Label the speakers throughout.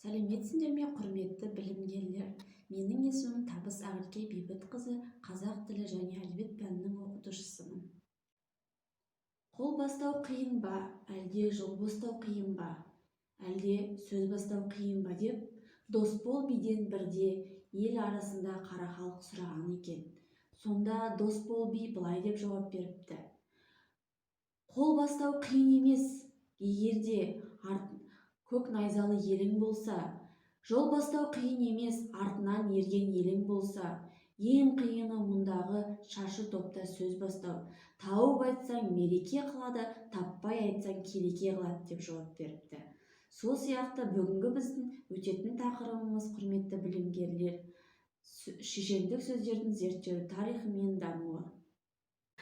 Speaker 1: Сәлеметсіңдер ме, құрметті білімгерлер! Менің есімім Табыс Ақерке Бейбітқызы, қазақ тілі және әдебиет пәнінің оқытушысымын. Қол бастау қиын ба, әлде жол бастау қиын ба, әлде сөз бастау қиын ба деп Досбол биден бірде ел арасында қара халық сұраған екен. Сонда Досбол би былай деп жауап беріпті: Қол бастау қиын емес, егер де көк найзалы елің болса, жол бастау қиын емес, артынан ерген елің болса, ең қиыны мұндағы шашы топта сөз бастау. Тауып айтсаң мереке қылады, таппай айтсаң келеке қылады деп жауап беріпті. Сол сияқты бүгінгі біздің өтетін тақырыбымыз, құрметті білімгерлер, шешендік сөздердің зерттеу тарихы мен дамуы.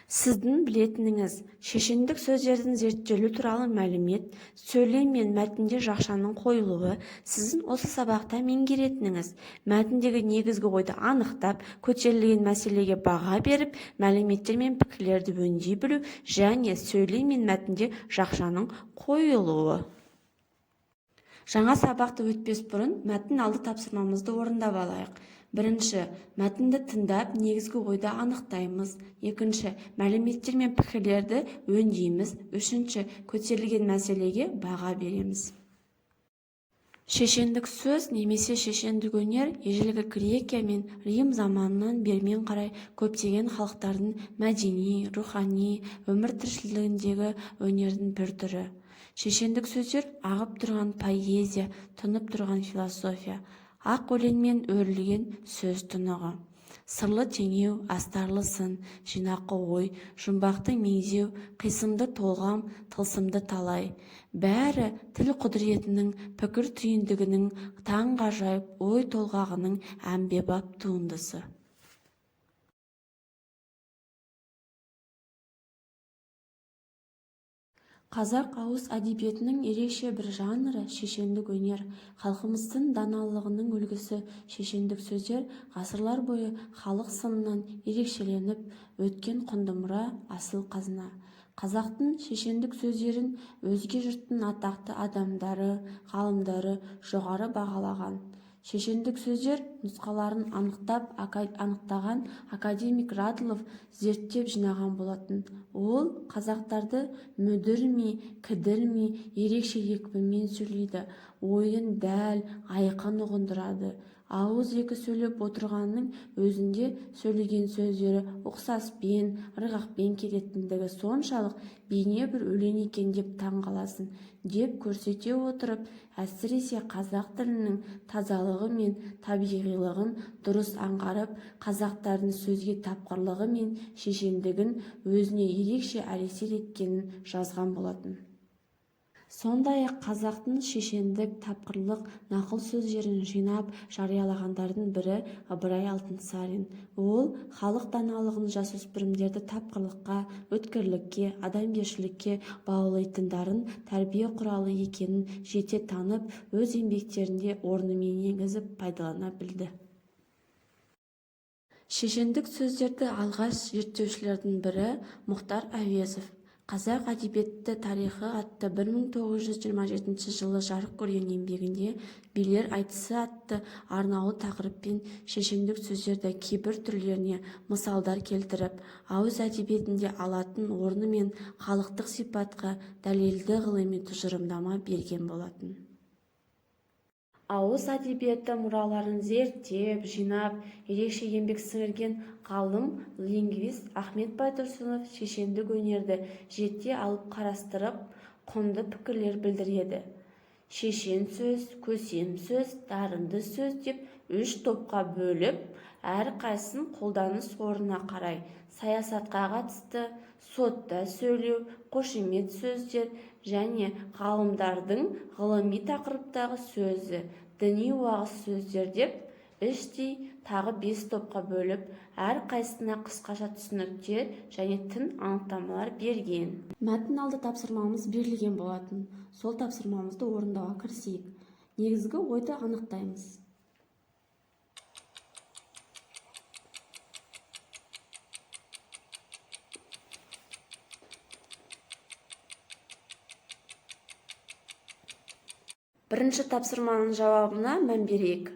Speaker 2: Сіздің білетініңіз: шешендік сөздердің зерттелуі туралы мәлімет, сөйлем мен мәтінде жақшаның қойылуы. Сіздің осы сабақта меңгеретініңіз: мәтіндегі негізгі ойды анықтап, көтерілген мәселеге баға беріп, мәліметтер мен пікірлерді өңдей білу және сөйлем мен мәтінде жақшаның қойылуы. Жаңа сабақты өтпес бұрын мәтін алды тапсырмамызды орындап алайық. Бірінші, мәтінді тыңдап, негізгі ойды анықтаймыз. Екінші, мәліметтер мен пікірлерді өңдейміз. Үшінші, көтерілген мәселеге баға береміз. Шешендік сөз немесе шешендік өнер ежелгі Грекия мен Рим заманынан бермен қарай көптеген халықтардың мәдени, рухани, өмір тіршілігіндегі өнердің бір түрі. Шешендік сөздер ағып тұрған поэзия, тұнып тұрған философия, ақ өлеңмен өрілген сөз тұнығы. Сырлы теңеу, астарлы сын, жинақы ой, жұмбақты меңзеу, қисынды толғам, тылсымды талай. Бәрі тіл құдіретінің, пікір түйіндігінің, таңғажайып ой толғағының әмбебап туындысы. Қазақ ауыз әдебиетінің ерекше бір жанры шешендік өнер. Халқымыздың даналығының үлгісі шешендік сөздер ғасырлар бойы халық сынынан ерекшеленіп өткен құнды мұра, асыл қазына. Қазақтың шешендік сөздерін өзге жұрттың атақты адамдары, ғалымдары жоғары бағалаған. Шешендік сөздер нұсқаларын анықтаған академик Радлов зерттеп жинаған болатын. Ол қазақтарды мүдірмей, кідірмей, ерекше екпінмен сөйлейді, ойын дәл, айқын ұғындырады. Ауыз екі сөйлеп отырғанның өзінде сөйлеген сөздері ұқсаспен, ырғақпен келетіндігі соншалық, бейне бір өлең екен деп таң қаласың деп көрсете отырып, әсіресе қазақ тілінің тазалығы мен табиғилығын дұрыс аңғарып, қазақтардың сөзге тапқырлығы мен шешендігін өзіне ерекше әсер еткенін жазған болатын. Сондай-ақ қазақтың шешендік, тапқырлық, нақыл сөздерін жинап жариялағандардың бірі Ыбырай Алтынсарин. Ол халық даналығын жасөспірімдерді тапқырлыққа, өткірлікке, адамгершілікке баулитындарын тәрбие құралы екенін жете танып, өз еңбектерінде орнымен енгізіп пайдалана білді. Шешендік сөздерді алғаш зерттеушілердің бірі Мұхтар Әуезов «Қазақ әдебиеті тарихы» атты 1927 жылы жарық көрген еңбегінде «Билер айтысы» атты арнаулы тақырыппен шешендік сөздерді кейбір түрлеріне мысалдар келтіріп, ауыз әдебиетінде алатын орны мен халықтық сипатқа дәлелді ғылыми тұжырымдама берген болатын. Ауыз әдебиеті мұраларын зерттеп, жинап, ерекше еңбек сіңірген ғалым лингвист Ахмет Байтұрсынов шешендік өнерді жете алып қарастырып, құнды пікірлер білдіреді. Шешен сөз, көсем сөз, дарынды сөз деп үш топқа бөліп, әрқайсысын қолданыс орнына қарай саясатқа қатысты, сотта сөйлеу, қошемет сөздер және ғалымдардың ғылыми тақырыптағы сөзі, діни уағыз сөздер деп іштей тағы 5 топқа бөліп, әрқайсысына қысқаша түсініктер және тың анықтамалар берген. Мәтін алды тапсырмамыз берілген болатын. Сол тапсырмамызды орындауға кірісейік. Негізгі ойды анықтаймыз. Бірінші тапсырманың жауабына мән берейік.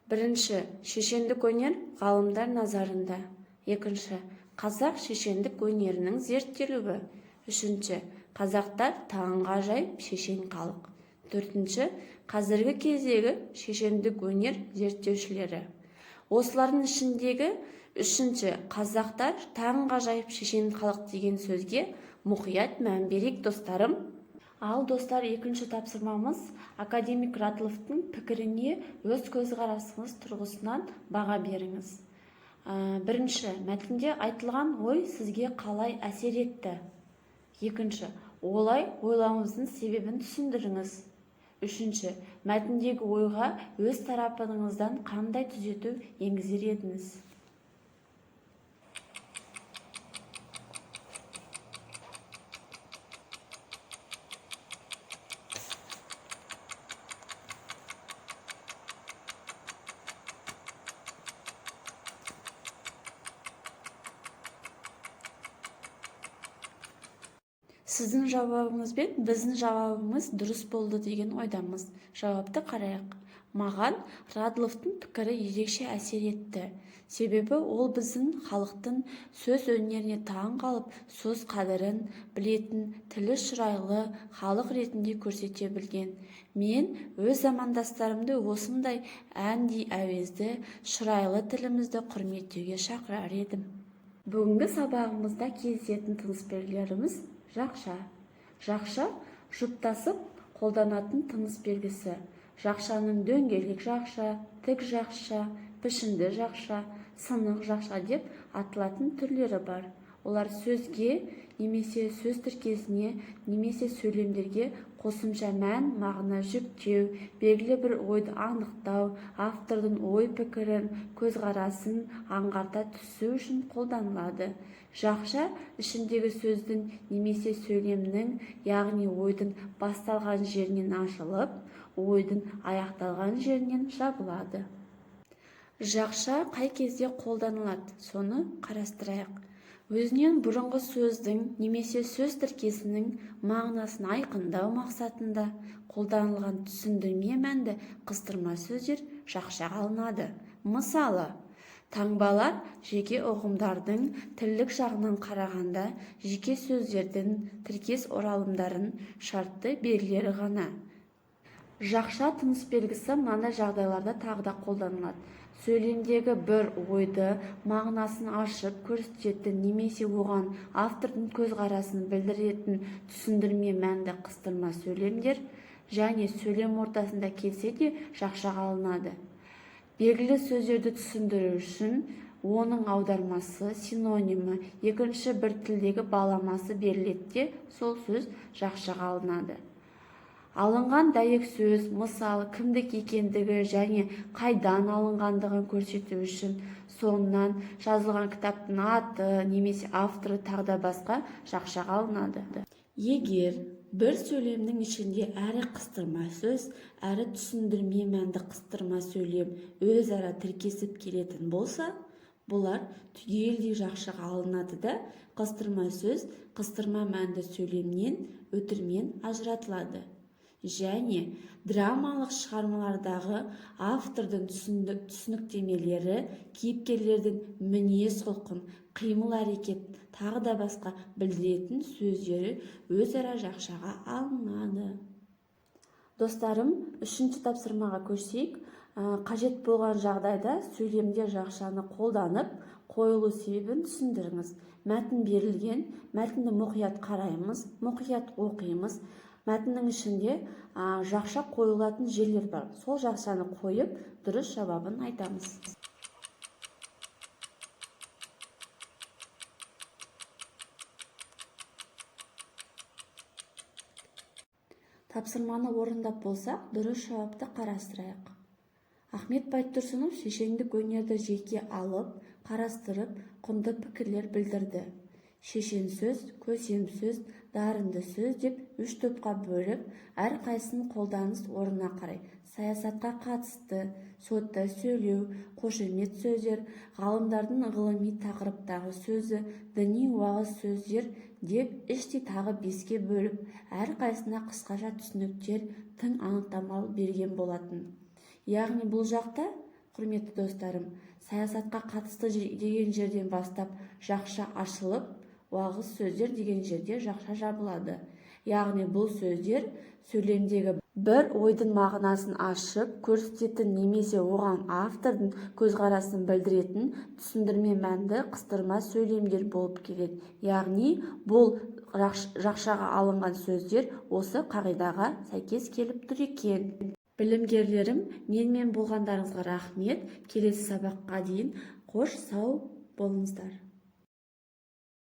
Speaker 2: Бірінші, шешендік өнер ғалымдар назарында. Екінші, қазақ шешендік өнерінің зерттелуі. Үшінші, қазақтар таңғажайып шешен халық. Төртінші, қазіргі кездегі шешендік өнер зерттеушілері. Осылардың ішіндегі үшінші, қазақтар таңғажайып шешен халық деген сөзге мұқият мән берейік, достарым. Ал, достар, екінші тапсырмамыз академик Радловтың пікіріне өз көзқарасыңыз тұрғысынан баға беріңіз. Бірінші, мәтінде айтылған ой сізге қалай әсер етті? Екінші, олай ойлауыңыздың себебін түсіндіріңіз. Үшінші, мәтіндегі ойға өз тарапыңыздан қандай түзету енгізер едіңіз? Сіздің жауабыңыз бен біздің жауабымыз дұрыс болды деген ойдамыз. Жауапты қарайық. Маған Радловтың пікірі ерекше әсер етті. Себебі ол біздің халықтың сөз өнеріне таң қалып, сөз қадірін білетін, тілі шұрайлы халық ретінде көрсете білген. Мен өз замандастарымды осындай әндей әуезді, шұрайлы тілімізді құрметтеуге шақырар едім. Бүгінгі сабағымызда кездесетін тыныс белгілеріміз жақша. Жақша жұптасып қолданатын тыныс белгісі. Жақшаның дөңгелек жақша, тік жақша, пішінді жақша, сынық жақша деп аталатын түрлері бар. Олар сөзге немесе сөз тіркесіне немесе сөйлемдерге қосымша мән, мағына жүктеу, белгілі бір ойды анықтау, автордың ой-пікірін, көзқарасын аңғарта түсу үшін қолданылады. Жақша ішіндегі сөздің немесе сөйлемнің, яғни ойдың басталған жерінен ашылып, ойдың аяқталған жерінен жабылады. Жақша қай кезде қолданылады, соны қарастырайық. Өзінен бұрынғы сөздің немесе сөз тіркесінің мағынасын айқындау мақсатында қолданылған түсіндірме мәнді қыстырма сөздер жақшаға алынады. Мысалы, таңбалар жеке ұғымдардың тілдік жағынан қарағанда жеке сөздердің тіркес оралымдарын шартты белгілері ғана. Жақша тыныс белгісі мынандай жағдайларда тағы да қолданылады. Сөйлемдегі бір ойды мағынасын ашып көрсететін немесе оған автордың көзқарасын білдіретін түсіндірме мәнді қыстырма сөйлемдер және сөйлем ортасында келсе де жақшаға алынады. Белгілі сөздерді түсіндіру үшін оның аудармасы, синонимі, екінші бір тілдегі баламасы беріледі де, сол сөз жақшаға алынады. Алынған дәйек сөз, мысал, кімдік екендігі және қайдан алынғандығын көрсету үшін соңынан жазылған кітаптың аты немесе авторы тағы да басқа жақшаға алынады. Егер бір сөйлемнің ішінде әрі қыстырма сөз, әрі түсіндірме мәнді қыстырма сөйлем өзара тіркесіп келетін болса, бұлар түгелдей жақшаға алынады да, қыстырма сөз қыстырма мәнді сөйлемнен өтірмен ажыратылады. Және драмалық шығармалардағы автордың түсініктемелері кейіпкерлердің мінез-құлқын, қимыл-әрекет, тағы да басқа білдіретін сөздері өзара жақшаға алынады. Достарым, үшінші тапсырмаға көшейік. Қажет болған жағдайда сөйлемде жақшаны қолданып, қойылу себебін түсіндіріңіз. Мәтін берілген, мәтінді мұқият қараймыз, мұқият оқимыз. Мәтіннің ішінде жақша қойылатын жерлер бар. Сол жақшаны қойып, дұрыс жауабын айтамыз. Тапсырманы орындап болсақ, дұрыс жауапты қарастырайық. Ахмет Байтұрсынов шешендік өнерді жеке алып, қарастырып, құнды пікірлер білдірді. Шешен сөз, көсем сөз, дарынды сөз деп үш топқа бөліп, әрқайсысын қолданыс орнына қарай саясатқа қатысты, сотта сөйлеу, қошемет сөздер, ғалымдардың ғылыми тақырыптағы сөзі, діни уағыз сөздер деп іштей тағы беске бөліп, әрқайсысына қысқаша түсініктер, тың анықтамалар берген болатын. Яғни бұл жақта, құрметті достарым, саясатқа қатысты деген жерден бастап жақша ашылып, уағыз сөздер деген жерде жақша жабылады. Яғни бұл сөздер сөйлемдегі бір ойдың мағынасын ашып көрсететін немесе оған автордың көзқарасын білдіретін түсіндірме мәнді қыстырма сөйлемдер болып келеді. Яғни бұл жақшаға алынған сөздер осы қағидаға сәйкес келіп тұр екен. Білімгерлерім, менімен болғандарыңызға рахмет. Келесі сабаққа дейін қош сау болыңыздар.